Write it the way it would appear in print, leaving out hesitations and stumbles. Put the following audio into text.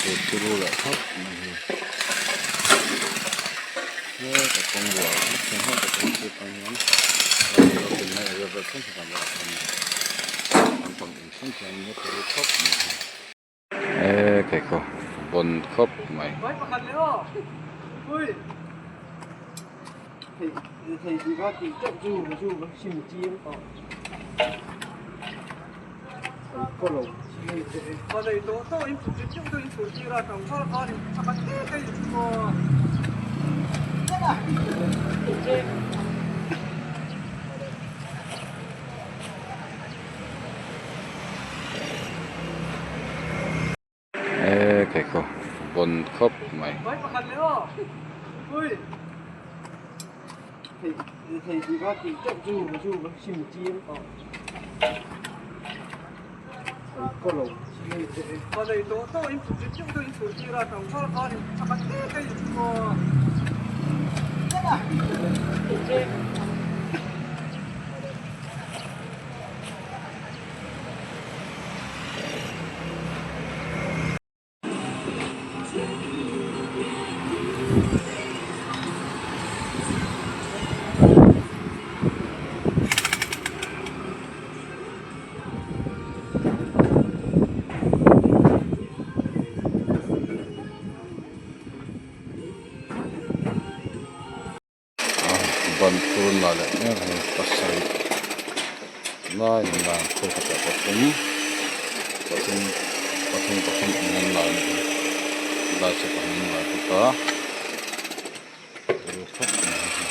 Tur turu leh khawp mai hi hetah kawng ruah hetah kawng sir tang hian khawp mai e khaikhaw bawn khawp mai. E khaikhaw bawn khawp mai. Ban tur la leh mek a ni pasarih laiin la kawlkawtah pathum pathum pathum pathum ang an la a nih hi lai chu pahnih an la bawk a turu khawp mai hei hi.